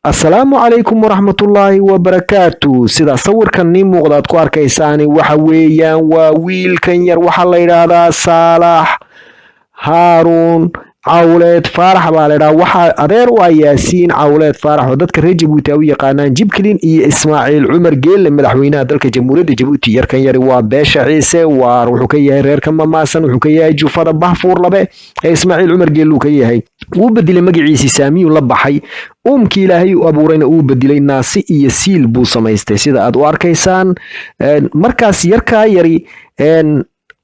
Asalaamu calaykum waraxmatullaahi wabarakaatu. Sida sawirkan nii muuqda aad ku arkaysaani, waxa weeyaan waa wiilkan yar. Waxaa la yidhaahdaa Saalax Haaruun Cawleed Faarax baa la yidhaha. Waxaa adeer u ah Yaasiin Cawleed Faarax, oo dadka reer Jabuuti ay u yaqaanaan Jibklin, iyo Ismaaciil Cumar Geelle, madaxweynaha dalka Jamhuuriyadda Jabuuti. Yarkan yari waa beesha Ciise, waa wuxuu ka yahay reerka Mamaasan, wuxuu ka yahay jufada Bahfuur Labe ee Ismaaciil Cumar Geelle uu ka yahay. Wuu bedelay magaciisii, Saamiyuu la baxay. Uumkii Ilaahay u abuurayna uu bedelay, naasi iyo siil buu samaystay, sida aad u arkaysaan. Markaas yarkaa yari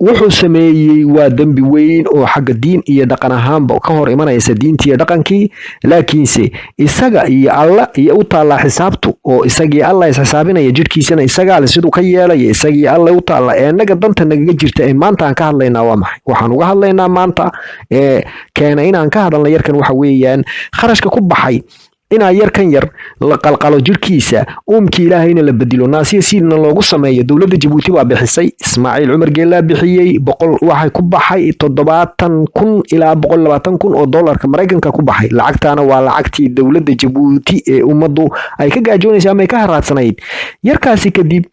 wuxuu sameeyey waa dembi weyn oo xagga diin iyo dhaqan ahaanba ka hor imanaysa diintii iyo dhaqankii, laakiinse isaga iyo Alla iyo u taallaa xisaabtu, oo isagii Alla isxisaabinaya. Jidhkiisana isagaa le, siduu ka yeelaya isagii Alla u taalla. Ee innaga danta nagaga jirta ee maanta aan ka hadlaynaa waa maxay? Waxaan uga hadlaynaa maanta ee keena inaan ka hadalna yarkan waxa weeyaan kharashka ku baxay inaa yarkan yar la qalqalo jirhkiisa, uumkii Ilaahayna la bedilo, naasiya siilna loogu sameeyo. Dowladda Jabuuti baa bixisay, Ismaaciil Cumar Geellaa bixiyey. Boqol waxay ku baxay 70,000 ilaa 120,000 oo dollarka Maraykanka ku baxay. Lacagtaana waa lacagtii dowladda Jabuuti ee ummaddu ay ka gaajoonaysa ama ay ka haraadsanayd. Yarkaasi kadib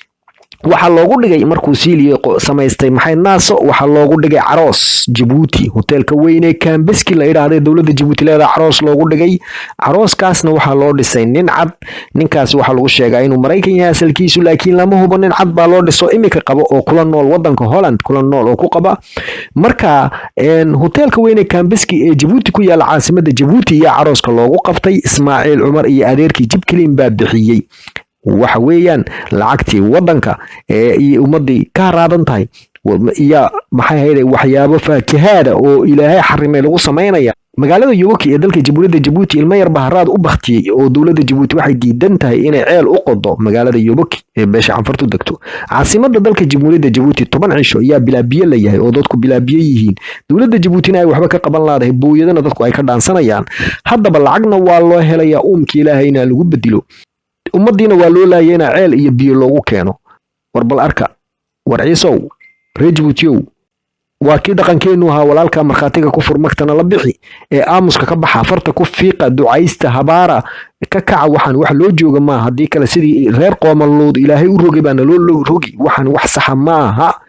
waxaa loogu dhigay, markuu siiliye samaystay maxay naaso, waxaa loogu dhigay caroos Jabuuti, hoteelka weyn ee Kambeski la idhaahday dowladda Jabuuti leedaha caroos loogu dhigay. Carooskaasna waxaa loo dhisay nin cad. Ninkaas waxaa lagu sheegaa inuu Maraykan yahay asalkiisu, laakiin lama hubo. Nin cad baa loo dhiso, imika qabo oo kula nool wadanka Holland, kula nool oo ku qaba. Marka hoteelka weyn ee Kambeski ee Jabuuti ku yaala, caasimada Jabuuti, iyo carooska loogu qabtay. Ismaaciil Cumar iyo adeerkii Jibklin baa bixiyey. Waxa weeyaan lacagtii wadanka ee iyo ummadii ka haraadan tahay iyo maxay hayde waxyaabo faakihaada oo Ilaahay xarimay lagu samaynaya. Magaalada Yoboki ee dalka Jamhuuriyadda Jabuuti ilmo yar baharaad u baktiyey, oo dowladda Jabuuti waxay diidan tahay inay ceel u qodo magaalada Yoboki ee beesha Canfartu degto. Caasimada dalka Jamhuuriyadda Jabuuti 10 cisho ayaa bilaabiye la yahay, oo dadku bilaabiye yihiin, dowladda Jabuutina ay waxba ka qaban laadahay, booyadana dadku ay ka dhaansanayaan. Haddaba lacagna waa loo helayaa uumka Ilaahayna lagu bedilo, ummadiina waa loo laayay inaa ceel iyo biyo loogu keeno. War bal arka, war Ciisow, reer Jabuutiyow, waa kii dhaqankeennu ahaa: walaalka markhaatiga ku fur, magtana la bixi. Ee aamuska ka baxa, farta ku fiiqa, ducaysta, habaara, ka kaca. Waxaan wax loo jooga maaha. Haddii kale sidii reer Qoomaluud Ilaahay u rogay baa naloo rogi. Waxaan wax saxa maaha.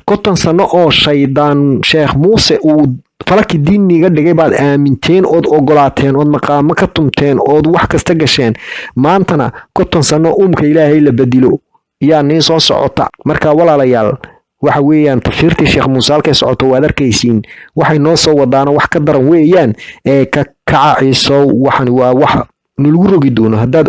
50 sano oo shaydaan Sheekh Muuse uu falaki diiniga dhigay baad aaminteen, ood ogolaateen, ood maqaamo ka tumteen, ood wax kasta gasheen. Maantana 50 sano uumka Ilaahay la bedilo yaa niin soo socota. Marka walaalayaal, waxa weeyaan tafiirtii Sheekh Muuse halkay socoto waad arkaysiin. Waxay noo soo wadaana wax ka daran weeyaan. Ee ka kaca, Ciisow, waxan waa wax nalagu rogi doono haddaad.